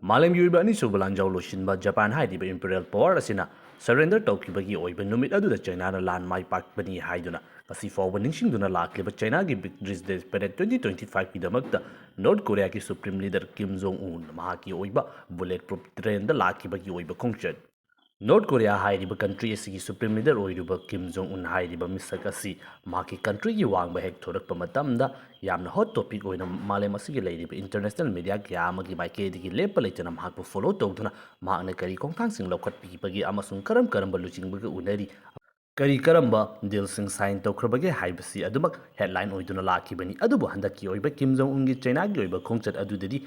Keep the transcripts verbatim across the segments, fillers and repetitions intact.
ꯃꯥꯂꯦꯝꯒꯤ ꯑꯣꯏꯕ ꯑꯅꯤꯁꯨꯕ ꯂꯥꯟꯖꯥꯎ ꯂꯣꯏꯁꯤꯟꯕ ꯖꯄꯥꯟ ꯍꯥꯏꯔꯤꯕ imperial power ꯑꯁꯤꯅ surrender ꯇꯧꯈꯤꯕꯒꯤ ꯑꯣꯏꯕ ꯅꯨꯃꯤꯠ ꯑꯗꯨꯗ ꯆꯩꯅꯥꯅ ꯂꯥꯟ ꯃꯥꯏ ꯄꯥꯛꯄꯅꯤ ꯍꯥꯏꯗꯨꯅ ꯉꯁꯤ ꯐꯥꯎꯕ ꯅꯤꯡꯁꯤꯡꯗꯨꯅ ꯂꯥꯛꯂꯤꯕ ꯆꯩꯅꯥꯒꯤ Victory Day parade twenty twenty five ꯀꯤꯗꯃꯛꯇ ꯅꯣꯔꯠ ꯀꯣꯔꯤꯌꯥꯒꯤ supreme leader ꯀꯤꯝ ꯖꯣꯡ ꯎꯟ ꯃꯍꯥꯛꯀꯤ ꯑꯣꯏꯕ bullet proof trainꯗ ꯂꯥꯛꯈꯤꯕꯒꯤ ꯑꯣꯏꯕ ꯈꯣꯡꯆꯠ꯫ ꯅꯣꯔꯠ ꯀꯣꯔꯤꯌꯥ ꯍꯥꯏꯔꯤꯕ country ꯑꯁꯤꯒꯤ supreme leader ꯑꯣꯏꯔꯤꯕ ꯀꯤꯝ ꯖꯣꯡ ꯎꯟ ꯍꯥꯏꯔꯤꯕ ꯃꯤꯁꯛ ꯑꯁꯤ ꯃꯍꯥꯛꯀꯤ countryꯒꯤ ꯋꯥꯡꯃ ꯍꯦꯛ ꯊꯣꯔꯛꯄ ꯃꯇꯝꯗ ꯌꯥꯝꯅ hot topic ꯑꯣꯏꯅ ꯃꯥꯂꯦꯝ ꯑꯁꯤꯒꯤ ꯂꯩꯔꯤꯕ international media ꯀꯌꯥ ꯑꯃꯒꯤ ꯃꯥꯏꯀꯩꯗꯒꯤ ꯂꯦꯞꯄ ꯂꯩꯇꯅ ꯃꯍꯥꯛꯄꯨ follow ꯇꯧꯗꯨꯅ ꯃꯍꯥꯛꯅ ꯀꯔꯤ ꯈꯣꯡꯊꯥꯡꯁꯤꯡ ꯂꯧꯈꯠꯄꯤꯕꯒꯦ ꯑꯃꯁꯨꯡ ꯀꯔꯝ ꯀꯔꯝꯕ ꯂꯨꯆꯤꯡꯕꯒ ꯎꯅꯔꯤ, ꯀꯔꯤ ꯀꯔꯝꯕ dealꯁꯤꯡ sign ꯇꯧꯈ꯭ꯔꯕꯒꯦ ꯍꯥꯏꯕꯁꯤ ꯑꯗꯨꯃꯛ headline ꯑꯣꯏꯗꯨꯅ ꯂꯥꯛꯈꯤꯕꯅꯤ꯫ ꯑꯗꯨꯕꯨ ꯍꯟꯗꯛꯀꯤ ꯑꯣꯏꯕ ꯀꯤꯝ ꯖꯣꯡ ꯎꯟꯒꯤ ꯆꯩꯅꯥꯒꯤ ꯑꯣꯏꯕ ꯈꯣꯡꯆꯠ ꯑꯗꯨꯗꯗꯤ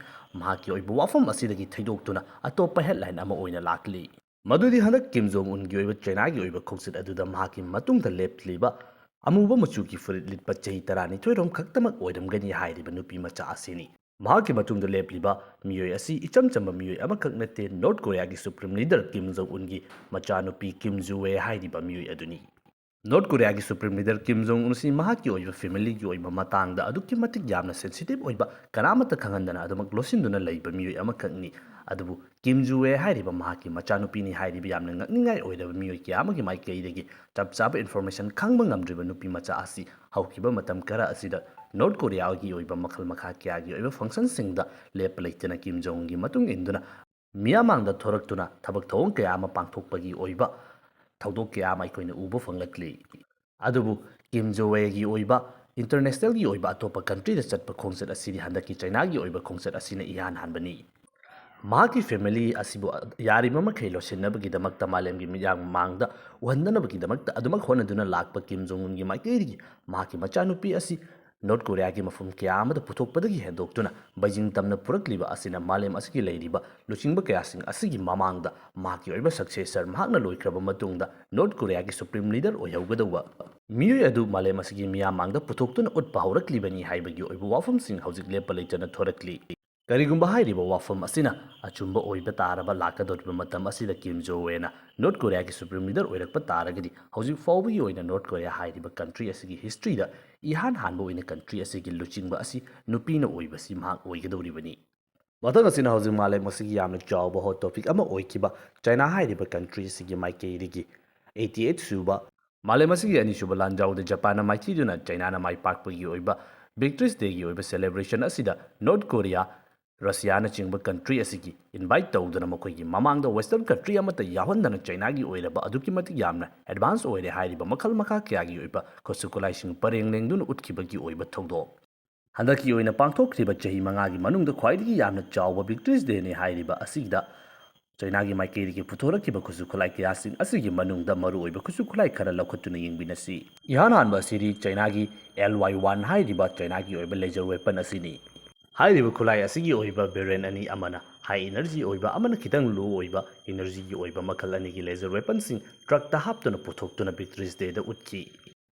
ꯃꯍꯥꯛꯀꯤ ꯑꯣꯏꯕ ꯋꯥꯐꯝ ꯑꯁꯤꯗꯒꯤ ꯊꯩꯗꯣꯛꯇꯨꯅ ꯑꯇꯣꯞꯄ headline ꯑꯃ ꯑꯣꯏꯅ ꯂꯥꯛꯂꯤ꯫ ꯃꯗꯨꯗꯤ ꯍꯟꯗꯛ ꯀꯤꯝ ꯖꯣꯡ ꯎꯟꯒꯤ ꯑꯣꯏꯕ ꯆꯩꯅꯥꯒꯤ ꯑꯣꯏꯕ ꯈꯣꯡꯆꯠ ꯑꯗꯨꯗ ꯃꯍꯥꯛꯀꯤ ꯃꯇꯨꯡꯗ ꯂꯦꯞꯂꯤꯕ ꯑꯃꯨꯕ ꯃꯆꯨꯒꯤ ꯐꯨꯔꯤꯠ ꯂꯤꯠꯄ ꯆꯍꯤ ꯇꯔꯥꯅꯤꯊꯣꯏ ꯔꯣꯝ ꯈꯛꯇꯃꯛ ꯑꯣꯏꯔꯝꯒꯅꯤ ꯍꯥꯏꯔꯤꯕ ꯅꯨꯄꯤ ꯃꯆꯥ ꯑꯁꯤꯅꯤ꯫ ꯃꯍꯥꯛꯀꯤ ꯃꯇꯨꯡꯗ ꯂꯦꯞꯂꯤꯕ ꯃꯤꯑꯣꯏ ꯑꯁꯤ ꯏꯆꯝ ꯆꯝꯕ ꯃꯤꯑꯣꯏ ꯑꯃꯈꯛ ꯅꯠꯇꯦ, ꯅꯣꯔꯠ ꯀꯣꯔꯤꯌꯥꯒꯤ supreme leader ꯀꯤꯝ ꯖꯣꯡ ꯎꯟꯒꯤ ꯃꯆꯥꯅꯨꯄꯤ ꯀꯤꯝ ꯖꯨ ꯋꯦ ꯍꯥꯏꯔꯤꯕ ꯃꯤꯑꯣꯏ ꯑꯗꯨꯅꯤ꯫ ꯅꯣꯔꯠ ꯀꯣꯔꯤꯌꯥꯒꯤ supreme leader ꯀꯤꯝ ꯖꯣꯡ ꯎꯟ ꯑꯁꯤ ꯃꯍꯥꯛꯀꯤ ꯑꯣꯏꯕ familyꯒꯤ ꯑꯣꯏꯕ ꯃꯇꯥꯡꯗ ꯑꯗꯨꯛꯀꯤ ꯃꯇꯤꯛ ꯌꯥꯝꯅ sensitive ꯑꯣꯏꯕ, ꯀꯅꯥꯃꯠꯇ ꯈꯪꯍꯟꯗꯅ ꯑꯗꯨꯃꯛ ꯂꯣꯠꯁꯤꯟꯗꯨꯅ ꯂꯩꯕ ꯃꯤꯑꯣꯏ ꯑꯃꯈꯛꯅꯤ꯫ ꯑꯗꯨꯕꯨ ꯀꯤꯝ ꯖꯨ ꯋꯦ ꯍꯥꯏꯔꯤꯕ ꯃꯍꯥꯛꯀꯤ ꯃꯆꯥꯅꯨꯄꯤꯅꯤ ꯍꯥꯏꯔꯤꯕ ꯌꯥꯝꯅ ꯉꯛꯅꯤꯡꯉꯥꯏ ꯑꯣꯏꯔꯕ ꯃꯤꯑꯣꯏ ꯀꯌꯥ ꯑꯃꯒꯤ ꯃꯥꯏꯀꯩꯗꯒꯤ ꯆꯞ ꯆꯥꯕ information ꯈꯪꯕ ꯉꯝꯗ꯭ꯔꯤꯕ ꯅꯨꯄꯤ ꯃꯆꯥ ꯑꯁꯤ ꯍꯧꯈꯤꯕ ꯃꯇꯝ ꯈꯔ ꯑꯁꯤꯗ ꯅꯣꯔꯠ ꯀꯣꯔꯤꯌꯥꯒꯤ ꯑꯣꯏꯕ ꯃꯈꯜ ꯃꯈꯥ ꯀꯌꯥꯒꯤ ꯑꯣꯏꯕ functionꯁꯤꯡꯗ ꯂꯦꯞꯄ ꯂꯩꯇꯅ ꯀꯤꯝ ꯖꯣꯡ ꯎꯟꯒꯤ ꯃꯇꯨꯡ ꯏꯟꯗꯨꯅ ꯃꯤꯌꯥꯝ ꯃꯥꯡꯗ ꯊꯣꯔꯛꯇꯨꯅ ꯊꯕꯛ ꯊꯧꯑꯣꯡ ꯀꯌꯥ ꯑꯃ ꯄꯥꯡꯊꯣꯛꯄꯒꯤ ꯑꯣꯏꯕ ꯊꯧꯗꯣꯛ ꯀꯌꯥ ꯑꯃ ꯑꯩꯈꯣꯏꯅ ꯎꯕ ꯐꯪꯂꯛꯂꯤ꯫ ꯑꯗꯨꯕꯨ ꯀꯤꯝ ꯖꯣ ꯋꯦꯒꯤ ꯑꯣꯏꯕ internationalꯒꯤ ꯑꯣꯏꯕ ꯑꯇꯣꯞꯄ countryꯗ ꯆꯠꯄ ꯈꯣꯡꯆꯠ ꯑꯁꯤꯗꯤ ꯍꯟꯗꯛꯀꯤ ꯆꯩꯅꯥꯒꯤ ꯑꯣꯏꯕ ꯈꯣꯡꯆꯠ ꯑꯁꯤꯅ ꯏꯍꯥꯟ ꯍꯥꯟꯕꯅꯤ꯫ ꯃꯍꯥꯛꯀꯤ family ꯑꯁꯤꯕꯨ ꯌꯥꯔꯤꯕ ꯃꯈꯩ ꯂꯣꯠꯁꯤꯟꯅꯕꯒꯤꯗꯃꯛꯇ ꯃꯥꯂꯦꯝꯒꯤ ꯃꯤꯌꯥꯝ ꯃꯥꯡꯗ ꯎꯍꯟꯗꯅꯕꯒꯤꯗꯃꯛꯇ ꯑꯗꯨꯃꯛ ꯍꯣꯠꯅꯗꯨꯅ ꯂꯥꯛꯄ ꯀꯤꯝ ꯖꯣꯡ ꯎꯟꯒꯤ ꯃꯥꯏꯀꯩꯗꯒꯤ ꯃꯍꯥꯛꯀꯤ ꯃꯆꯥꯅꯨꯄꯤ ꯑꯁꯤ ꯅꯣꯔꯠ ꯀꯣꯔꯤꯌꯥꯒꯤ ꯃꯐꯝ ꯀꯌꯥ ꯑꯃꯗ ꯄꯨꯊꯣꯛꯄꯗꯒꯤ ꯍꯦꯟꯗꯣꯛꯇꯨꯅ ꯕꯩꯖꯤꯡ ꯇꯝꯅ ꯄꯨꯔꯛꯂꯤꯕ ꯑꯁꯤꯅ ꯃꯥꯂꯦꯝ ꯑꯁꯤꯒꯤ ꯂꯩꯔꯤꯕ ꯂꯨꯆꯤꯡꯕ ꯀꯌꯥꯁꯤꯡ ꯑꯁꯤꯒꯤ ꯃꯃꯥꯡꯗ ꯃꯍꯥꯛꯀꯤ ꯑꯣꯏꯕ successor ꯃꯍꯥꯛꯅ ꯂꯣꯏꯈ꯭ꯔꯕ ꯃꯇꯨꯡꯗ ꯅꯣꯔꯠ ꯀꯣꯔꯤꯌꯥꯒꯤ supreme leader ꯑꯣꯏꯍꯧꯒꯗꯧꯕ ꯃꯤꯑꯣꯏ ꯑꯗꯨ ꯃꯥꯂꯦꯝ ꯑꯁꯤꯒꯤ ꯃꯤꯌꯥꯝ ꯃꯥꯡꯗ ꯄꯨꯊꯣꯛꯇꯨꯅ ꯎꯠꯄ ꯍꯧꯔꯛꯂꯤꯕꯅꯤ ꯍꯥꯏꯕꯒꯤ ꯑꯣꯏꯕ ꯋꯥꯐꯝꯁꯤꯡ ꯍꯧꯖꯤꯛ ꯂꯦꯞꯄ ꯂꯩꯇꯅ ꯊꯣꯔꯛꯂꯤ꯫ ꯀꯔꯤꯒꯨꯝꯕ ꯍꯥꯏꯔꯤꯕ ꯋꯥꯐꯝ ꯑꯁꯤꯅ ꯑꯆꯨꯝꯕ ꯑꯣꯏꯕ ꯇꯥꯔꯕ ꯂꯥꯛꯀꯗꯧꯔꯤꯕ ꯃꯇꯝ ꯑꯁꯤꯗ ꯀꯤꯝ ꯖꯣ ꯋꯦꯅ ꯅꯣꯔꯠ ꯀꯣꯔꯤꯌꯥꯒꯤ supreme leader ꯑꯣꯏꯔꯛꯄ ꯇꯥꯔꯒꯗꯤ ꯍꯧꯖꯤꯛ ꯐꯥꯎꯕꯒꯤ ꯑꯣꯏꯅ ꯅꯣꯔꯠ ꯀꯣꯔꯤꯌꯥ ꯍꯥꯏꯔꯤꯕ country ꯑꯁꯤꯒꯤ historyꯗ ꯏꯍꯥꯟ ꯍꯥꯟꯕ ꯑꯣꯏꯅ country ꯑꯁꯤꯒꯤ ꯂꯨꯆꯤꯡꯕ ꯑꯁꯤ ꯅꯨꯄꯤꯅ ꯑꯣꯏꯕꯁꯤ ꯃꯍꯥꯛ ꯑꯣꯏꯒꯗꯧꯔꯤꯕꯅꯤ꯫ ꯃꯊꯪ ꯑꯁꯤꯅ ꯍꯧꯖꯤꯛ ꯃꯥꯂꯦꯝ ꯑꯁꯤꯒꯤ ꯌꯥꯝꯅ ꯆꯥꯎꯕ ꯍꯣꯠ ꯇꯣꯄꯤꯛ ꯑꯃ ꯑꯣꯏꯈꯤꯕ ꯆꯥꯏꯅꯥ ꯍꯥꯏꯔꯤꯕ ꯀꯟꯇ꯭ꯔꯤ ꯑꯁꯤꯒꯤ ꯃꯥꯏꯀꯩꯗꯒꯤ ꯑꯩꯠꯇꯤ ꯑꯩꯠ ꯁꯨꯕ ꯃꯥꯂꯦꯝ ꯑꯁꯤꯒꯤ ꯑꯅꯤꯁꯨꯕ ꯂꯥꯟꯖꯥꯎꯗ ꯖꯄꯥꯟꯅ ꯃꯥꯏꯊꯤꯗꯨꯅ ꯆꯥꯏꯅꯥꯅ ꯃꯥꯏ ꯄꯥꯛꯄꯒꯤ ꯑꯣꯏꯕ ꯕꯤꯛꯇ꯭ꯔꯤꯁ ꯗꯦꯒꯤ ꯑꯣꯏꯕ ꯁꯦꯂꯦꯕ꯭ꯔꯦꯁꯟ ꯑꯁꯤꯗ ꯅꯣꯔꯠ ꯀꯣꯔꯤꯌꯥ, ꯔꯁꯤꯌꯥꯅꯆꯤꯡꯕ ꯀꯟꯇ꯭ꯔꯤ ꯑꯁꯤꯒꯤ ꯏꯟꯚꯥꯏꯠ ꯇꯧꯗꯨꯅ ꯃꯈꯣꯏꯒꯤ ꯃꯃꯥꯡꯗ ꯋꯦꯁꯇꯔꯟ ꯀꯟꯇ꯭ꯔꯤ ꯑꯃꯠꯇ ꯌꯥꯎꯍꯟꯗꯅ ꯆꯥꯏꯅꯥꯒꯤ ꯑꯣꯏꯔꯕ ꯑꯗꯨꯛꯀꯤ ꯃꯇꯤꯛ ꯌꯥꯝꯅ ꯑꯦꯗꯚꯥꯟꯁ ꯑꯣꯏꯔꯦ ꯍꯥꯏꯔꯤꯕ ꯃꯈꯜ ꯃꯈꯥ ꯀꯌꯥꯒꯤ ꯑꯣꯏꯕ ꯈꯨꯠꯁꯨ ꯈꯨꯠꯂꯥꯏꯁꯤꯡ ꯄꯔꯦꯡ ꯂꯦꯡꯗꯨꯅ ꯎꯠꯈꯤꯕꯒꯤ ꯑꯣꯏꯕ ꯊꯧꯗꯣꯛ꯫ ꯍꯟꯗꯛꯀꯤ ꯑꯣꯏꯅ ꯄꯥꯡꯊꯣꯛꯈ꯭ꯔꯤꯕ ꯆꯍꯤ ꯃꯉꯥꯒꯤ ꯃꯅꯨꯡꯗ ꯈ꯭ꯋꯥꯏꯗꯒꯤ ꯌꯥꯝꯅ ꯆꯥꯎꯕ ꯕꯤꯛꯇ꯭ꯔꯤꯁ ꯗꯦꯅꯤ ꯍꯥꯏꯔꯤꯕ ꯑꯁꯤꯗ ꯆꯥꯏꯅꯥꯒꯤ ꯃꯥꯏꯀꯩꯗꯒꯤ ꯄꯨꯊꯣꯔꯛꯈꯤꯕ ꯈꯨꯠꯁꯨ ꯈꯨꯠꯂꯥꯏ ꯀꯌꯥꯁꯤꯡ ꯑꯁꯤꯒꯤ ꯃꯅꯨꯡꯗ ꯃꯔꯨꯑꯣꯏꯕ ꯈꯨꯠꯁꯨ ꯈꯨꯠꯂꯥꯏ ꯈꯔ ꯂꯧꯈꯠꯇꯨꯅ ꯌꯦꯡꯃꯤꯟꯅꯁꯤ꯫ ꯏꯍꯥꯟ ꯍꯥꯟꯕ ꯑꯁꯤꯗꯤ ꯆꯥꯏꯅꯥꯒꯤ ꯑꯦꯜ ꯋꯥꯏ ꯋꯥꯟ ꯍꯥꯏꯔꯤꯕ ꯆꯥꯏꯅꯥꯒꯤ ꯑꯣꯏꯕ ꯂꯦꯖꯔ ꯋꯦꯄꯟ ꯑꯁꯤꯅꯤ꯫ ꯍꯥꯏꯔꯤꯕ ꯈꯨꯠꯂꯥꯏ ꯑꯁꯤꯒꯤ ꯑꯣꯏꯕ ꯚꯦꯔꯤꯌꯟ ꯑꯅꯤ, ꯑꯃꯅ ꯍꯥꯏ ꯏꯅꯔꯖꯤ ꯑꯣꯏꯕ, ꯑꯃꯅ ꯈꯤꯇꯪ ꯂꯣ ꯑꯣꯏꯕ ꯏꯅꯔꯖꯤꯒꯤ ꯑꯣꯏꯕ ꯃꯈꯜ ꯑꯅꯤꯒꯤ ꯂꯦꯖꯔ ꯋꯦꯄꯟꯁꯤꯡ ꯇ꯭ꯔꯛꯇ ꯍꯥꯞꯇꯨꯅ ꯄꯨꯊꯣꯛꯇꯨꯅ ꯕꯤꯛꯇ꯭ꯔꯤꯁ ꯗꯦꯗ ꯎꯠꯈꯤ꯫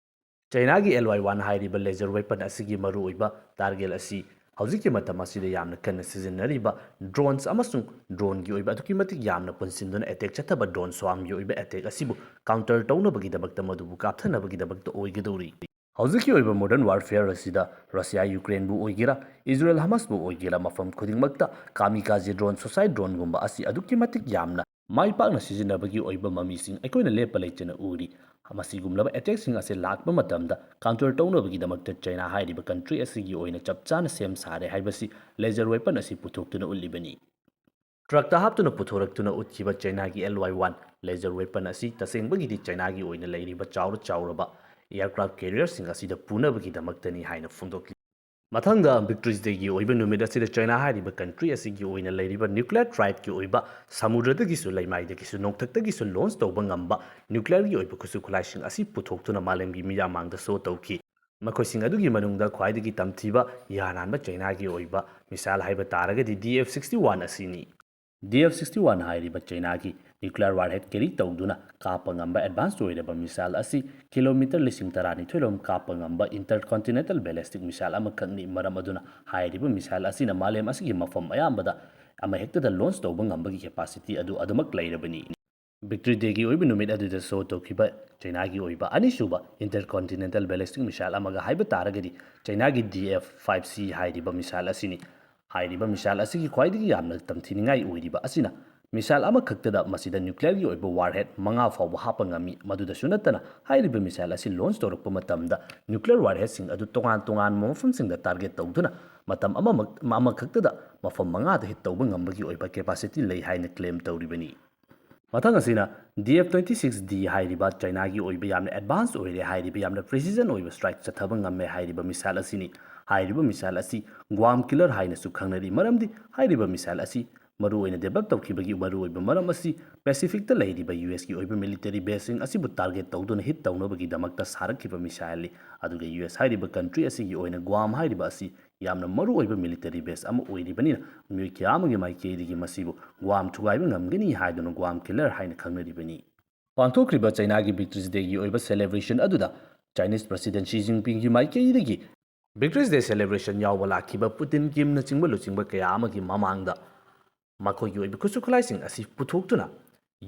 ꯆꯥꯏꯅꯥꯒꯤ ꯑꯦꯜ ꯋꯥꯏ ꯋꯥꯟ ꯍꯥꯏꯔꯤꯕ ꯂꯦꯖꯔ ꯋꯦꯄꯟ ꯑꯁꯤꯒꯤ ꯃꯔꯨꯑꯣꯏꯕ ꯇꯥꯔꯒꯦꯠ ꯑꯁꯤ ꯍꯧꯖꯤꯛꯀꯤ ꯃꯇꯝ ꯑꯁꯤꯗ ꯌꯥꯝꯅ ꯀꯟꯅ ꯁꯤꯖꯤꯟꯅꯔꯤꯕ ꯗ꯭ꯔꯣꯟꯁ ꯑꯃꯁꯨꯡ ꯗ꯭ꯔꯣꯟꯒꯤ ꯑꯣꯏꯕ ꯑꯗꯨꯛꯀꯤ ꯃꯇꯤꯛ ꯌꯥꯝꯅ ꯄꯨꯟꯁꯤꯟꯗꯨꯅ ꯑꯦꯇꯦꯛ ꯆꯠꯊꯕ ꯗ꯭ꯔꯣꯟ ꯁ꯭ꯋꯥꯝꯒꯤ ꯑꯣꯏꯕ ꯑꯦꯇꯦꯛ ꯑꯁꯤꯕꯨ ꯀꯥꯎꯟꯇꯔ ꯇꯧꯅꯕꯒꯤꯗꯃꯛꯇ, ꯃꯗꯨꯕꯨ ꯀꯥꯞꯊꯅꯕꯒꯤꯗꯃꯛꯇ ꯑꯣꯏꯒꯗꯧꯔꯤ꯫ ꯍꯧꯖꯤꯛꯀꯤ ꯑꯣꯏꯕ ꯃꯣꯗꯔꯟ ꯋꯥꯔꯐꯦꯌꯔ ꯑꯁꯤꯗ ꯔꯁꯤꯌꯥ ꯌꯨꯀ꯭ꯔꯦꯟꯕꯨ ꯑꯣꯏꯒꯦꯔꯥ, ꯏꯖꯔꯦꯜ ꯍꯃꯁꯄꯨ ꯑꯣꯏꯒꯦꯔꯥ, ꯃꯐꯝ ꯈꯨꯗꯤꯡꯃꯛꯇ ꯀꯥꯃꯤꯀꯥꯖꯦ ꯗ꯭ꯔꯣꯟ, ꯁꯨꯁꯥꯏꯠ ꯗ꯭ꯔꯣꯟꯒꯨꯝꯕ ꯑꯁꯤ ꯑꯗꯨꯛꯀꯤ ꯃꯇꯤꯛ ꯌꯥꯝꯅ ꯃꯥꯏ ꯄꯥꯛꯅ ꯁꯤꯖꯤꯟꯅꯕꯒꯤ ꯑꯣꯏꯕ ꯃꯃꯤꯁꯤꯡ ꯑꯩꯈꯣꯏꯅ ꯂꯦꯞꯄ ꯂꯩꯇꯅ ꯎꯔꯤ꯫ ꯃꯁꯤꯒꯨꯝꯂꯕ ꯑꯦꯇꯦꯛꯁꯤꯡ ꯑꯁꯤ ꯂꯥꯛꯄ ꯃꯇꯝꯗ ꯀꯥꯎꯟꯇꯔ ꯇꯧꯅꯕꯒꯤꯗꯃꯛꯇ ꯆꯥꯏꯅꯥ ꯍꯥꯏꯔꯤꯕ ꯀꯟꯇ꯭ꯔꯤ ꯑꯁꯤꯒꯤ ꯑꯣꯏꯅ ꯆꯞ ꯆꯥꯅ ꯁꯦꯝ ꯁꯥꯔꯦ ꯍꯥꯏꯕꯁꯤ ꯂꯦꯖꯔ ꯋꯦꯄꯟ ꯑꯁꯤ ꯄꯨꯊꯣꯛꯇꯨꯅ ꯎꯠꯂꯤꯕꯅꯤ꯫ ꯇ꯭ꯔꯛꯇ ꯍꯥꯞꯇꯨꯅ ꯄꯨꯊꯣꯔꯛꯇꯨꯅ ꯎꯠꯈꯤꯕ ꯆꯥꯏꯅꯥꯒꯤ L Y one laser weapon ꯑꯁꯤ ꯇꯁꯦꯡꯕꯒꯤꯗꯤ ꯆꯥꯏꯅꯥꯒꯤ ꯑꯣꯏꯅ ꯂꯩꯔꯤꯕ ꯆꯥꯎꯔ ꯆꯥꯎꯔꯕ ꯑꯦꯌꯔꯀ꯭ꯔꯥꯐ ꯀꯦꯔꯤꯌꯔꯁꯤꯡ ꯑꯁꯤꯗ ꯄꯨꯅꯕꯒꯤꯗꯃꯛꯇꯅꯤ ꯍꯥꯏꯅ ꯐꯣꯡꯗꯣꯛꯂꯤ꯫ ꯃꯊꯪꯗ ꯕꯤꯛꯇ꯭ꯔꯤꯁ ꯗꯦꯒꯤ ꯑꯣꯏꯕ ꯅꯨꯃꯤꯠ ꯑꯁꯤꯗ ꯆꯥꯏꯅꯥ ꯍꯥꯏꯔꯤꯕ ꯀꯟꯇ꯭ꯔꯤ ꯑꯁꯤꯒꯤ ꯑꯣꯏꯅ ꯂꯩꯔꯤꯕ ꯅ꯭ꯌꯨꯀ꯭ꯂꯤꯌꯔ ꯊ꯭ꯔꯦꯠꯀꯤ ꯑꯣꯏꯕ ꯁꯃꯨꯗ꯭ꯔꯗꯒꯤꯁꯨ, ꯂꯩꯃꯥꯏꯗꯒꯤꯁꯨ, ꯅꯣꯡꯊꯛꯇꯒꯤꯁꯨ ꯂꯣꯟꯆ ꯇꯧꯕ ꯉꯝꯕ ꯅ꯭ꯌꯨꯀ꯭ꯂꯤꯌꯔꯒꯤ ꯑꯣꯏꯕ ꯈꯨꯠꯁꯨ ꯈꯨꯠꯂꯥꯏꯁꯤꯡ ꯑꯁꯤ ꯄꯨꯊꯣꯛꯇꯨꯅ ꯃꯥꯂꯦꯝꯒꯤ ꯃꯤꯌꯥꯝ ꯃꯥꯡꯗ ꯁꯣ ꯇꯧꯈꯤ꯫ ꯃꯈꯣꯏꯁꯤꯡ ꯑꯗꯨꯒꯤ ꯃꯅꯨꯡꯗ ꯈ꯭ꯋꯥꯏꯗꯒꯤ ꯇꯝꯊꯤꯕ ꯌꯥꯅꯥꯟꯕ ꯆꯥꯏꯅꯥꯒꯤ ꯑꯣꯏꯕ ꯃꯤꯁꯥꯏꯜ ꯍꯥꯏꯕ ꯇꯥꯔꯒꯗꯤ ꯗꯤ ꯑꯦꯐ ꯁꯤꯛꯁꯇꯤ ꯋꯥꯟ ꯑꯁꯤꯅꯤ꯫ ꯗꯤ ꯑꯦꯐ ꯁꯤꯛꯁꯇꯤ ꯋꯥꯟ ꯍꯥꯏꯔꯤꯕ ꯆꯥꯏꯅꯥꯒꯤ ꯅ꯭ꯌꯨꯀ꯭ꯂꯤꯌꯔ ꯋꯥꯔꯍꯦꯗ ꯀꯦꯔꯤ ꯇꯧꯗꯨꯅ ꯀꯥꯞꯄ ꯉꯝꯕ ꯑꯦꯗꯚꯥꯟꯁ ꯑꯣꯏꯔꯕ ꯃꯤꯁꯥꯏꯜ ꯑꯁꯤ ꯀꯤꯂꯣꯃꯤꯇꯔ ꯂꯤꯁꯤꯡ ꯇꯔꯥꯅꯤꯊꯣꯏ ꯔꯣꯝ ꯀꯥꯞꯄ ꯉꯝꯕ ꯏꯟꯇꯔꯀꯣꯟꯇꯤꯅꯦꯟꯇꯜ ꯕꯦꯂꯤꯁꯇꯤꯛ ꯃꯤꯁꯥꯏꯜ ꯑꯃꯈꯛꯅꯤ꯫ ꯃꯔꯝ ꯑꯗꯨꯅ ꯍꯥꯏꯔꯤꯕ ꯃꯤꯁꯥꯏꯜ ꯑꯁꯤꯅ ꯃꯥꯂꯦꯝ ꯑꯁꯤꯒꯤ ꯃꯐꯝ ꯑꯌꯥꯝꯕꯗ ꯑꯃꯍꯦꯛꯇꯗ ꯂꯣꯟꯆ ꯇꯧꯕ ꯉꯝꯕꯒꯤ ꯀꯦꯄꯥꯁꯤꯇꯤ ꯑꯗꯨ ꯑꯗꯨꯃꯛ ꯂꯩꯔꯕꯅꯤ꯫ ꯕꯤꯛꯇ꯭ꯔꯤ ꯗꯦꯒꯤ ꯑꯣꯏꯕ ꯅꯨꯃꯤꯠ ꯑꯗꯨꯗ ꯁꯣ ꯇꯧꯈꯤꯕ ꯆꯥꯏꯅꯥꯒꯤ ꯑꯣꯏꯕ ꯑꯅꯤꯁꯨꯕ ꯏꯟꯇꯔꯀꯣꯟꯇꯤꯅꯦꯟꯇꯜ ꯕꯦꯂꯤꯁꯇꯤꯛ ꯃꯤꯁꯥꯏꯜ ꯑꯃꯒ ꯍꯥꯏꯕ ꯇꯥꯔꯒꯗꯤ ꯆꯥꯏꯅꯥꯒꯤ ꯗꯤ ꯑꯦꯐ ꯐꯥꯏꯚ ꯁꯤ ꯍꯥꯏꯔꯤꯕ ꯃꯤꯁꯥꯏꯜ ꯑꯁꯤꯅꯤ꯫ ꯍꯥꯏꯔꯤꯕ ꯃꯤꯁꯥꯏꯜ ꯑꯁꯤꯒꯤ ꯈ꯭ꯋꯥꯏꯗꯒꯤ ꯌꯥꯝꯅ ꯇꯝꯊꯤꯅꯤꯡꯉꯥꯏ ꯑꯣꯏꯔꯤꯕ ꯑꯁꯤꯅ ꯃꯤꯁꯥꯏꯜ ꯑꯃꯈꯛꯇꯗ ꯃꯁꯤꯗ ꯅ꯭ꯌꯨꯀ꯭ꯂꯤꯌꯔꯒꯤ ꯑꯣꯏꯕ ꯋꯥꯔꯍꯦꯗ ꯃꯉꯥ ꯐꯥꯎꯕ ꯍꯥꯞꯄ ꯉꯝꯃꯤ꯫ ꯃꯗꯨꯗꯁꯨ ꯅꯠꯇꯅ ꯍꯥꯏꯔꯤꯕ ꯃꯤꯁꯥꯏꯜ ꯑꯁꯤ ꯂꯣꯟꯆ ꯇꯧꯔꯛꯄ ꯃꯇꯝꯗ ꯅ꯭ꯌꯨꯀ꯭ꯂꯤꯌꯔ ꯋꯥꯔꯍꯦꯗꯁꯤꯡ ꯑꯗꯨ ꯇꯣꯉꯥꯟ ꯇꯣꯉꯥꯟꯕ ꯃꯐꯝꯁꯤꯡꯗ ꯇꯥꯔꯒꯦꯠ ꯇꯧꯗꯨꯅ ꯃꯇꯝ ꯑꯃꯃꯛ ꯑꯃꯈꯛꯇꯗ ꯃꯐꯝ ꯃꯉꯥꯗ ꯍꯤꯠ ꯇꯧꯕ ꯉꯝꯕꯒꯤ ꯑꯣꯏꯕ ꯀꯦꯄꯥꯁꯤꯇꯤ ꯂꯩ ꯍꯥꯏꯅ ꯀ꯭ꯂꯦꯝ ꯇꯧꯔꯤꯕꯅꯤ꯫ ꯃꯊꯪ ꯑꯁꯤꯅ ꯗꯤ ꯑꯦꯐ ꯇ꯭ꯋꯦꯟꯇꯤ ꯁꯤꯛꯁ ꯗꯤ ꯍꯥꯏꯔꯤꯕ ꯆꯥꯏꯅꯥꯒꯤ ꯑꯣꯏꯕ ꯌꯥꯝꯅ ꯑꯦꯗꯚꯥꯟꯁ ꯑꯣꯏꯔꯦ ꯍꯥꯏꯔꯤꯕ ꯌꯥꯝꯅ ꯄ꯭ꯔꯤꯁꯤꯖꯟ ꯑꯣꯏꯕ ꯁ꯭ꯇ꯭ꯔꯥꯏꯛ ꯆꯠꯊꯕ ꯉꯝꯃꯦ ꯍꯥꯏꯔꯤꯕ ꯃꯤꯁꯥꯏꯜ ꯑꯁꯤꯅꯤ꯫ ꯍꯥꯏꯔꯤꯕ ꯃꯤꯁꯥꯏꯜ ꯑꯁꯤ ꯒ꯭ꯋꯥꯝ ꯀꯤꯂꯔ ꯍꯥꯏꯅꯁꯨ ꯈꯪꯅꯔꯤ꯫ ꯃꯔꯝꯗꯤ ꯍꯥꯏꯔꯤꯕ ꯃꯤꯁꯥꯏꯜ ꯑꯁꯤ ꯃꯔꯨꯑꯣꯏꯅ ꯗꯦꯕꯂꯞ ꯇꯧꯈꯤꯕꯒꯤ ꯃꯔꯨꯑꯣꯏꯕ ꯃꯔꯝ ꯑꯁꯤ ꯄꯦꯁꯤꯐꯤꯛꯇ ꯂꯩꯔꯤꯕ ꯌꯨ ꯑꯦꯁꯀꯤ ꯑꯣꯏꯕ ꯃꯤꯂꯤꯇꯔꯤ ꯕꯦꯁꯁꯤꯡ ꯑꯁꯤꯕꯨ ꯇꯥꯔꯒꯦꯠ ꯇꯧꯗꯨꯅ ꯍꯤꯠ ꯇꯧꯅꯕꯒꯤꯗꯃꯛꯇ ꯁꯥꯔꯛꯈꯤꯕ ꯃꯤꯁꯥꯏꯜꯅꯤ꯫ ꯑꯗꯨꯒ ꯌꯨ ꯑꯦꯁ ꯍꯥꯏꯔꯤꯕ ꯀꯟꯇ꯭ꯔꯤ ꯑꯁꯤꯒꯤ ꯑꯣꯏꯅ ꯒ꯭ꯋꯥꯝ ꯍꯥꯏꯔꯤꯕ ꯑꯁꯤ ꯌꯥꯝꯅ ꯃꯔꯨꯑꯣꯏꯕ ꯃꯤꯂꯤꯇꯔꯤ ꯕꯦꯁ ꯑꯃ ꯑꯣꯏꯔꯤꯕꯅꯤꯅ ꯃꯤꯑꯣꯏ ꯀꯌꯥ ꯑꯃꯒꯤ ꯃꯥꯏꯀꯩꯗꯒꯤ ꯃꯁꯤꯕꯨ ꯒ꯭ꯋꯥꯝ ꯊꯨꯒꯥꯏꯕ ꯉꯝꯒꯅꯤ ꯍꯥꯏꯗꯨꯅ ꯒ꯭ꯋꯥꯝ ꯀꯤꯂꯔ ꯍꯥꯏꯅ ꯈꯪꯅꯔꯤꯕꯅꯤ꯫ ꯄꯥꯡꯊꯣꯛꯈ꯭ꯔꯤꯕ ꯆꯩꯅꯥꯒꯤ ꯕꯤꯛꯇ꯭ꯔꯤꯁ ꯗꯦꯒꯤ ꯑꯣꯏꯕ ꯁꯦꯂꯦꯕ꯭ꯔꯦꯁꯟ ꯑꯗꯨꯗ ꯆꯥꯏꯅꯤꯁ ꯄ꯭ꯔꯁꯤꯗꯦꯟ ꯁꯤ ꯖꯤꯟꯄꯤꯡꯒꯤ ꯃꯥꯏꯀꯩꯗꯒꯤ ꯕꯤꯛꯇ꯭ꯔꯤꯁ ꯗꯦ ꯁꯦꯂꯦꯕ꯭ꯔꯦꯁꯟ ꯌꯥꯎꯕ ꯂꯥꯛꯈꯤꯕ ꯄꯨꯇꯤꯟ ꯀꯤꯝꯅꯆꯤꯡꯕ ꯂꯨꯆꯤꯡꯕ ꯀꯌꯥ ꯑꯃꯒꯤ ꯃꯃꯥꯡꯗ ꯃꯈꯣꯏꯒꯤ ꯑꯣꯏꯕ ꯈꯨꯠꯁꯨ ꯈꯨꯠꯂꯥꯏꯁꯤꯡ ꯑꯁꯤ ꯄꯨꯊꯣꯛꯇꯨꯅ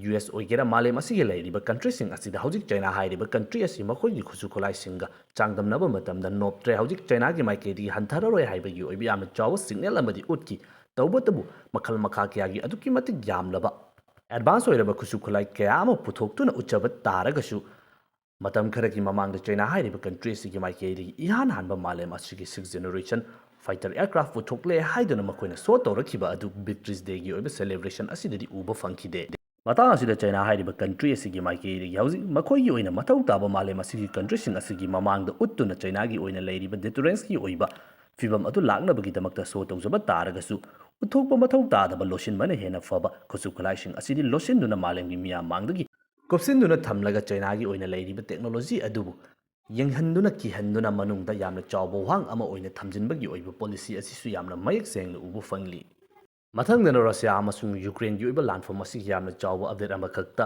ꯌꯨ ꯑꯦꯁ ꯑꯣꯏꯒꯦꯔꯥ ꯃꯥꯂꯦꯝ ꯑꯁꯤꯒꯤ ꯂꯩꯔꯤꯕ ꯀꯟꯇ꯭ꯔꯤꯁꯤꯡ ꯑꯁꯤꯗ ꯍꯧꯖꯤꯛ ꯆꯩꯅꯥ ꯍꯥꯏꯔꯤꯕ ꯀꯟꯇ꯭ꯔꯤ ꯑꯁꯤ ꯃꯈꯣꯏꯒꯤ ꯈꯨꯠꯁꯨ ꯈꯨꯠꯂꯥꯏꯁꯤꯡꯒ ꯆꯥꯡꯗꯝꯅꯕ ꯃꯇꯝꯗ ꯅꯣꯞꯇ꯭ꯔꯦ, ꯍꯧꯖꯤꯛ ꯆꯩꯅꯥꯒꯤ ꯃꯥꯏꯀꯩꯗꯒꯤ ꯍꯟꯊꯔꯔꯣꯏ ꯍꯥꯏꯕꯒꯤ ꯑꯣꯏꯕ ꯌꯥꯝꯅ ꯆꯥꯎꯕ ꯁꯤꯒꯅꯦꯜ ꯑꯃꯗꯤ ꯎꯠꯈꯤ꯫ ꯇꯧꯕꯇꯕꯨ ꯃꯈꯜ ꯃꯈꯥ ꯀꯌꯥꯒꯤ ꯑꯗꯨꯛꯀꯤ ꯃꯇꯤꯛ ꯌꯥꯝꯂꯕ ꯑꯦꯗꯚꯥꯟꯁ ꯑꯣꯏꯔꯕ ꯈꯨꯠꯁꯨ ꯈꯨꯠꯂꯥꯏ ꯀꯌꯥ ꯑꯃ ꯄꯨꯊꯣꯛꯇꯨꯅ ꯎꯠꯆꯕ ꯇꯥꯔꯒꯁꯨ ꯃꯇꯝ ꯈꯔꯒꯤ ꯃꯃꯥꯡꯗ ꯆꯩꯅꯥ ꯍꯥꯏꯔꯤꯕ ꯀꯟꯇ꯭ꯔꯤ ꯑꯁꯤꯒꯤ ꯃꯥꯏꯀꯩꯗꯒꯤ ꯏꯍꯥꯟ ꯍꯥꯟꯕ ꯃꯥꯂꯦꯝ ꯑꯁꯤꯒꯤ ꯁꯤꯛꯁ ꯖꯦꯅꯦꯔꯦꯁꯟ ꯐꯥꯏꯇꯔ ꯑꯦꯌꯔꯀ꯭ꯔꯥꯐ ꯄꯨꯊꯣꯛꯂꯦ ꯍꯥꯏꯗꯨꯅ ꯃꯈꯣꯏꯅ ꯁꯣ ꯇꯧꯔꯛꯈꯤꯕ ꯑꯗꯨ ꯕꯤꯛꯇ꯭ꯔꯤꯁ ꯗꯦꯒꯤ ꯑꯣꯏꯕ ꯁꯦꯂꯦꯕ꯭ꯔꯦꯁꯟ ꯑꯁꯤꯗꯗꯤ ꯎꯕ ꯐꯪꯈꯤꯗꯦ꯫ ꯃꯇꯥꯡ ꯑꯁꯤꯗ ꯆꯩꯅꯥ ꯍꯥꯏꯔꯤꯕ ꯀꯟꯇ꯭ꯔꯤ ꯑꯁꯤꯒꯤ ꯃꯥꯏꯀꯩꯗꯒꯤ ꯍꯧꯖꯤꯛ ꯃꯈꯣꯏꯒꯤ ꯑꯣꯏꯅ ꯃꯊꯧ ꯇꯥꯕ ꯃꯥꯂꯦꯝ ꯑꯁꯤꯒꯤ ꯀꯟꯇ꯭ꯔꯤꯁꯤꯡ ꯑꯁꯤꯒꯤ ꯃꯃꯥꯡꯗ ꯎꯠꯇꯨꯅ ꯆꯩꯅꯥꯒꯤ ꯑꯣꯏꯅ ꯂꯩꯔꯤꯕ ꯗꯤꯇꯔꯦꯟꯁꯀꯤ ꯑꯣꯏꯕ ꯐꯤꯕꯝ ꯑꯗꯨ ꯂꯥꯛꯅꯕꯒꯤꯗꯃꯛꯇ ꯁꯣ ꯇꯧꯖꯕ ꯇꯥꯔꯒꯁꯨ ꯎꯠꯊꯣꯛꯄ ꯃꯊꯧ ꯇꯥꯗꯕ ꯂꯣꯠꯁꯤꯟꯕꯅ ꯍꯦꯟꯅ ꯐꯕ ꯈꯨꯠꯁꯨ ꯈꯨꯠꯂꯥꯏꯁꯤꯡ ꯑꯁꯤꯗꯤ ꯂꯣꯠꯁꯤꯟꯗꯨꯅ ꯃꯥꯂꯦꯝꯒꯤ ꯃꯤꯌꯥꯝ ꯃꯥꯡꯗꯒꯤ ꯀꯨꯞꯁꯤꯟꯗꯨꯅ ꯊꯝꯂꯒ ꯆꯩꯅꯥꯒꯤ ꯑꯣꯏꯅ ꯂꯩꯔꯤꯕ ꯇꯦꯛꯅꯣꯂꯣꯖꯤ ꯑꯗꯨꯕꯨ ꯌꯦꯡꯍꯟꯗꯨꯅ ꯀꯤꯍꯟꯗꯨꯅ ꯃꯅꯨꯡꯗ ꯌꯥꯝꯅ ꯆꯥꯎꯕ ꯋꯥꯍꯪ ꯑꯃ ꯑꯣꯏꯅ ꯊꯝꯖꯤꯟꯕꯒꯤ ꯑꯣꯏꯕ ꯄꯣꯂꯤꯁꯤ ꯑꯁꯤꯁꯨ ꯌꯥꯝꯅ ꯃꯌꯦꯛ ꯁꯦꯡꯅ ꯎꯕ ꯐꯪꯂꯤ꯫ ꯃꯊꯪꯗꯅ ꯔꯁꯤꯌꯥ ꯑꯃꯁꯨꯡ ꯌꯨꯀ꯭ꯔꯦꯟꯒꯤ ꯑꯣꯏꯕ ꯂꯥꯟꯐꯝ ꯑꯁꯤꯒꯤ ꯌꯥꯝꯅ ꯆꯥꯎꯕ ꯑꯞꯗꯦꯠ ꯑꯃꯈꯛꯇ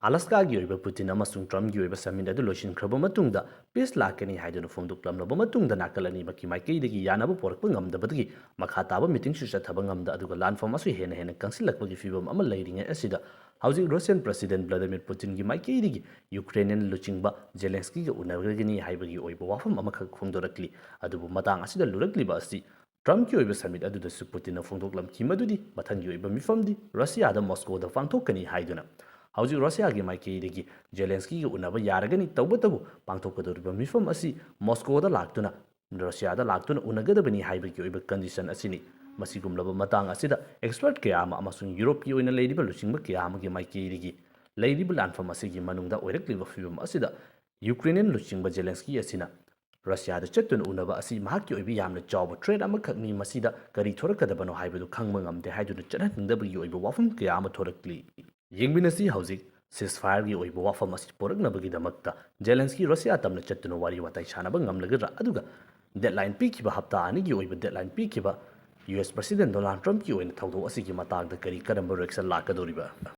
ꯑꯂꯥꯁꯀꯥꯒꯤ ꯑꯣꯏꯕ ꯄꯨꯇꯤꯟ ꯑꯃꯁꯨꯡ ꯇ꯭ꯔꯝꯞꯒꯤ ꯑꯣꯏꯕ ꯁꯃꯤꯠ ꯑꯗꯨ ꯂꯣꯏꯁꯤꯟꯈ꯭ꯔꯕ ꯃꯇꯨꯡꯗ ꯄꯤꯁ ꯂꯥꯛꯀꯅꯤ ꯍꯥꯏꯗꯨꯅ ꯐꯣꯡꯗꯣꯛꯂꯝꯂꯕ ꯃꯇꯨꯡꯗ ꯅꯥꯀꯜ ꯑꯅꯤꯃꯛꯀꯤ ꯃꯥꯏꯀꯩꯗꯒꯤ ꯌꯥꯅꯕ ꯄꯨꯔꯛꯄ ꯉꯝꯗꯕꯗꯒꯤ ꯃꯈꯥ ꯇꯥꯕ ꯃꯤꯇꯤꯡꯁꯨ ꯆꯠꯊꯕ ꯉꯝꯗ, ꯑꯗꯨꯒ ꯂꯥꯟꯐꯝ ꯑꯁꯨ ꯍꯦꯟꯅ ꯍꯦꯟꯅ ꯀꯪꯁꯤꯜꯂꯛꯄꯒꯤ ꯐꯤꯕꯝ ꯑꯃ ꯂꯩꯔꯤꯉꯩ ꯑꯁꯤꯗ ꯍꯧꯖꯤꯛ ꯔꯁꯤꯌꯟ ꯄ꯭ꯔꯁꯤꯗꯦꯟ ꯚ꯭ꯂꯥꯗꯤꯃꯤꯔ ꯄꯨꯇꯤꯟꯒꯤ ꯃꯥꯏꯀꯩꯗꯒꯤ ꯌꯨꯀ꯭ꯔꯦꯅꯤꯌꯟ ꯂꯨꯆꯤꯡꯕ ꯖꯦꯂꯦꯟꯁꯀꯤꯒ ꯎꯅꯒꯅꯤ ꯍꯥꯏꯕꯒꯤ ꯑꯣꯏꯕ ꯋꯥꯐꯝ ꯑꯃꯈꯛ ꯐꯣꯡꯗꯣꯔꯛꯂꯤ꯫ ꯑꯗꯨꯕꯨ ꯃꯇꯥꯡ ꯑꯁꯤꯗ ꯂꯨꯔꯛꯂꯤꯕ ꯑꯁꯤ ꯇ꯭ꯔꯝꯞꯀꯤ ꯑꯣꯏꯕ ꯁꯃꯤꯠ ꯑꯗꯨꯗꯁꯨ ꯄꯨꯇꯤꯟꯅ ꯐꯣꯡꯗꯣꯛꯂꯝꯈꯤ ꯃꯗꯨꯗꯤ ꯃꯊꯪꯒꯤ ꯑꯣꯏꯕ ꯃꯤꯐꯝꯗꯤ ꯔꯁꯤꯌꯥꯗ ꯃꯣꯁꯀꯣꯗ ꯄꯥꯡꯊꯣꯛꯀꯅꯤ ꯍꯥꯏꯗꯨꯅ꯫ ꯍꯧꯖꯤꯛ ꯔꯁꯤꯌꯥꯒꯤ ꯃꯥꯏꯀꯩꯗꯒꯤ ꯖꯦꯂꯦꯟꯁꯀꯤꯒ ꯎꯅꯕ ꯌꯥꯔꯒꯅꯤ, ꯇꯧꯕꯇꯕꯨ ꯄꯥꯡꯊꯣꯛꯀꯗꯧꯔꯤꯕ ꯃꯤꯐꯝ ꯑꯁꯤ ꯃꯣꯁꯀꯣꯗ ꯂꯥꯛꯇꯨꯅ ꯔꯁꯤꯌꯥꯗ ꯂꯥꯛꯇꯨꯅ ꯎꯅꯒꯗꯕꯅꯤ ꯍꯥꯏꯕꯒꯤ ꯑꯣꯏꯕ ꯀꯟꯗꯤꯁꯟ ꯑꯁꯤꯅꯤ꯫ ꯃꯁꯤꯒꯨꯝꯂꯕ ꯃꯇꯥꯡ ꯑꯁꯤꯗ ꯑꯦꯛꯁꯄꯔꯠ ꯀꯌꯥ ꯑꯃ ꯑꯃꯁꯨꯡ ꯌꯨꯔꯣꯞꯀꯤ ꯑꯣꯏꯅ ꯂꯩꯔꯤꯕ ꯂꯨꯆꯤꯡꯕ ꯀꯌꯥ ꯑꯃꯒꯤ ꯃꯥꯏꯀꯩꯗꯒꯤ ꯂꯩꯔꯤꯕ ꯂꯥꯟꯐꯝ ꯑꯁꯤꯒꯤ ꯃꯅꯨꯡꯗ ꯑꯣꯏꯔꯛꯂꯤꯕ ꯐꯤꯕꯝ ꯑꯁꯤꯗ ꯌꯨꯀ꯭ꯔꯦꯅꯤꯌꯟ ꯂꯨꯆꯤꯡꯕ ꯖꯦꯂꯦꯟꯁꯀꯤ ꯑꯁꯤꯅ ꯔꯁꯤꯌꯥꯗ ꯆꯠꯇꯨꯅ ꯎꯅꯕ ꯑꯁꯤ ꯃꯍꯥꯛꯀꯤ ꯑꯣꯏꯕ ꯌꯥꯝꯅ ꯆꯥꯎꯕ ꯊ꯭ꯔꯦꯠ ꯑꯃꯈꯛꯅꯤ, ꯃꯁꯤꯗ ꯀꯔꯤ ꯊꯣꯔꯛꯀꯗꯕꯅꯣ ꯍꯥꯏꯕꯗꯨ ꯈꯪꯕ ꯉꯝꯗꯦ ꯍꯥꯏꯗꯨꯅ ꯆꯠꯍꯟꯅꯤꯡꯗꯕꯒꯤ ꯑꯣꯏꯕ ꯋꯥꯐꯝ ꯀꯌꯥ ꯑꯃ ꯊꯣꯔꯛꯂꯤ꯫ ꯌꯦꯡꯃꯤꯟꯅꯁꯤ ꯍꯧꯖꯤꯛ ꯁꯤꯁꯐꯥꯌꯔꯒꯤ ꯑꯣꯏꯕ ꯋꯥꯐꯝ ꯑꯁꯤ ꯄꯨꯔꯛꯅꯕꯒꯤꯗꯃꯛꯇ ꯖꯦꯂꯦꯟꯁꯀꯤ ꯔꯁꯤꯌꯥ ꯇꯝꯅ ꯆꯠꯇꯨꯅ ꯋꯥꯔꯤ ꯋꯥꯇꯥꯏ ꯁꯥꯟꯅꯕ ꯉꯝꯂꯒꯗ꯭ꯔꯥ? ꯑꯗꯨꯒ ꯗꯦꯗꯂꯥꯏꯟ ꯄꯤꯈꯤꯕ, ꯍꯞꯇꯥ ꯑꯅꯤꯒꯤ ꯑꯣꯏꯕ ꯗꯦꯗꯂꯥꯏꯟ ꯄꯤꯈꯤꯕ ꯌꯨ ꯑꯦꯁ ꯄ꯭ꯔꯁꯤꯗꯦꯟ ꯗꯣꯅꯥꯜꯗ ꯇ꯭ꯔꯝꯞꯀꯤ ꯑꯣꯏꯅ ꯊꯧꯗꯣꯛ ꯑꯁꯤꯒꯤ ꯃꯇꯥꯡꯗ ꯀꯔꯤ ꯀꯔꯝꯕ ꯔꯤꯑꯦꯛꯁꯟ ꯂꯥꯛꯀꯗꯧꯔꯤꯕ?